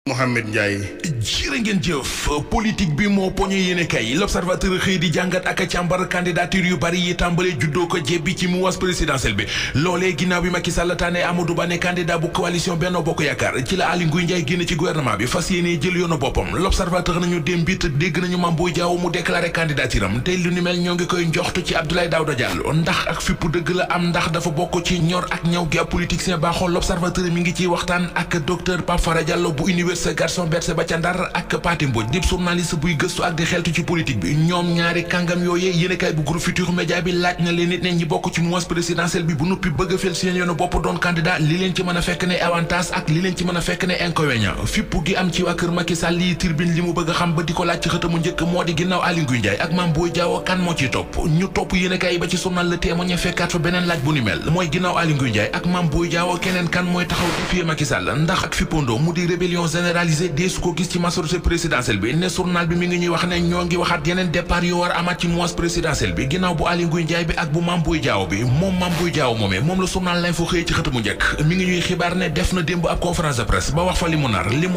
Mohamed Ndiaye. jërë ngeen jëf politique bi moo poñe yéene kay l'observateur xëy di jàngat ak càmbar candidature yu bari yi tàmbale juddoo ko jebbi ci mouvance présidentielle bi loolee ginnaaw bi Macky Sall tànnee Amadou Ba ne candidat bu coalition Benno Bokk Yaakaar ci la Aly Ngouille Ndiaye génn ci gouvernement bi fas yéene jël yoonu boppam l'observateur nañu démbit dégg nañu Mame Boye Diao mu déclaré candidature am te lu ni mel ñoo ngi koy njoxtu ci Abdoulaye Daouda Diallo ndax ak fippu dëgg la am ndax dafa bokk ci ñor ak ñaw gi ab politicien baaxoo l'observateur mi ngi ciy waxtaan ak docteur Pape Fara Diallo bu université Gaston Berger ba ca Ndar ak Pathé Mbodj dib journaliste buy gëstu ak di xeltu ci politique bi ñoom ñaari kàngam yooyee yéenekaay bu groupe Futurs Médias bi laaj na leen nit ne ñi bokk ci mouvance présidentielle bi bu nuppi bëgg a fel seen yoonu bopp doon candidat li leen ci mën a fekk ne avantage ak li leen ci mën a fekk ne inconvénient fippu gi am ci waa kër Macky Sall yi Tribune li mu bëgg a xam ba di ko laaj ci xëtamu njëkk moo di ginnaaw Aly Ngouille Ndiaye ak Mame Boye Diao kan moo ciy topp ñu topp yéenekaay yi ba ci journal Le Témoin fekkaat fa beneen laaj bu ni mel mooy ginnaaw Aly Ngouille Ndiaye ak Mame Boye Diao keneen kan mooy taxaw défier Macky Sall ndax ak fippandoo mu di rébellion généralisée deesu ko gis ci majorité présidentielle bi ne journal bi mi ngi ñuy wax ne ñoo ngi waxaat yeneen départ yu war amaat ci mouvance présidentielle bi ginnaaw bu Aly Ngouille Ndiaye bi ak bu Mame Boye Diao bi moom Mame Boye Diao moomee moom la journal L'Info xëyee ci xëtamu njëkk mi ngi ñuy xibaar ne def na démb ab conférence de presse ba wax fa li mu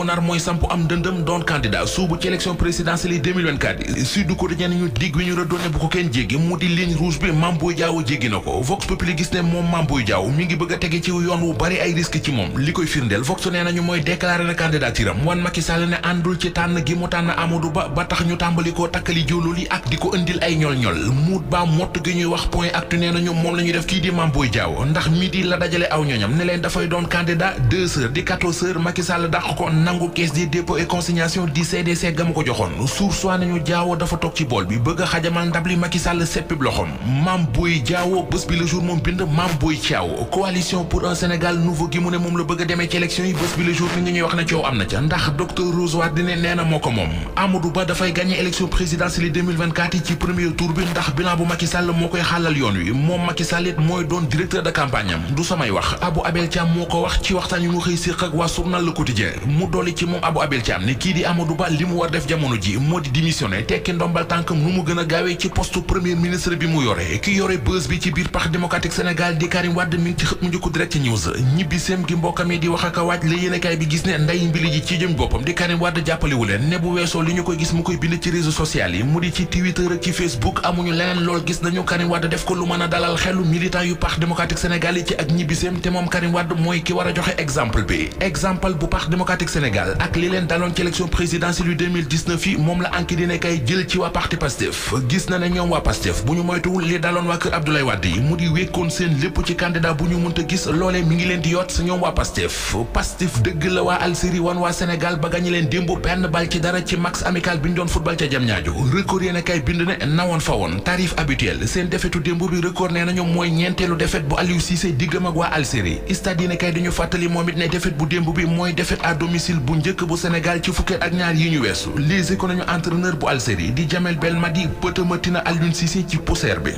nar mooy samp am dëndëm doon candidat suubu ci élection présidentielle yi 2024 yi Sud Quotidien ñu dig wi ñu rëddoon ne bu ko kenn jéggi mu di ligne rouge bi Mame Boye Diao jéggi na ko Vox Populi gis ne moom Mame Boye Diao mi ngi bëgg a tege ci yoon wu bari ay risque ci moom li koy firndeel Vox nee nañu mooy déclaré na candidature am wan Macky Sall ne àndul ci tànn gi mu tànn Amadou Ba ba tax ñu tàmbali koo takkali jóolóol yi ak di ko indil ay ñol-ñol muut ba mott gi ñuy wax point actu nee nañu moom la ñuy def kii di Mame Boye Diao ndax midi la dajale aw ñoñam ne leen dafay doon candidat 2 heures di 14 heures Macky Sall dàq ko nangu caisse des dépôts et consignation di CDC ga mu ko joxoon source waa nañu Diao dafa toog ci bool bi bëgg a xajamal ndab li Macky Sall seppib loxom Mame Boye Diao bés bi le jour moom bind Mame Boye Diao coalition pour un Sénégal nouveau gi mu ne moom la bëgg a demee ci élection yi bés bi le jour mi ngi ñuy wax ne coow am na ca ndax docteur Rose Wardini nee na moo ko moom Amadou Ba dafay gagné élection présidentielle 2024 yi ci premier tour bi ndax bilan bu Macky Sall moo koy xàllal yoon wi moom Macky Sall it mooy doon directeur de campagne am du samay wax Abou Abel Thiam moo ko wax ci waxtaan yu mu xëy séq ak waa journal Le Quotidien mu dolli ci moom Abou Abel Thiam ne kii di Amadou Ba li mu war def jamono ji moo di démissionné tekki ndombal tànkam nu mu gën a gaawee ci poste premier ministre bi mu yore ki yore buzz bi ci biir Parti démocratique Sénégal di Karim Wade mi ngi ci xët mu njëkk Direct News ñibbiseem gi mbokkam yi di wax ak a waaj la yéenekaay bi gis ne nday mbili ji ci jëm boppam di Karim Wade jàppalewu leen ne bu weesoo li ñu koy gis mu koy bind ci réseaux sociaux yi mu di ci Twitter ak ci Facebook amuñu leneen lool gis nañu Karim Wade def ko lu mën a dalal xelu militant yu Parti démocratique Sénégal yi ci ak ñibbiseem te moom Karim Wade mooy ki war a joxe exemple bi exemple bu Parti démocratique Sénégal ak li leen daloon ci élection présidentielle yu 2019 yi moom la enquête dina kay jël ci waa parti Pastef gis na ne ñoom waa Pastef bu ñu moytuwul li daloon waa kër Abdoulaye Wade yi mu di wékkoon seen lépp ci candidat bu ñu mënta gis loolee mi ngi leen di yoot sa ñoom waa Pastef dëgg la waa Algérie wan waa Sénégal ba gañe leen démb benn bal ci dara ci match amical bi ñu doon football ca Diamniadio record yéen a kay bind ne nawoon fa woon tarif habituel seen defetu démb bi record nee nañu mooy ñeenteelu defet bu Aliou Cissé diggam ak waa Algérie stade yéen a kay dañu fàttali moom it ne defet bu démb bi mooy defet à domicile bu njëkk bu Sénégal ci fukkeet ak ñaar yi ñu weesu Les Échos nañu entraîneur bu Algérie di Djamel Belmadi pëtamatina Aliou Cissé ci poussière bi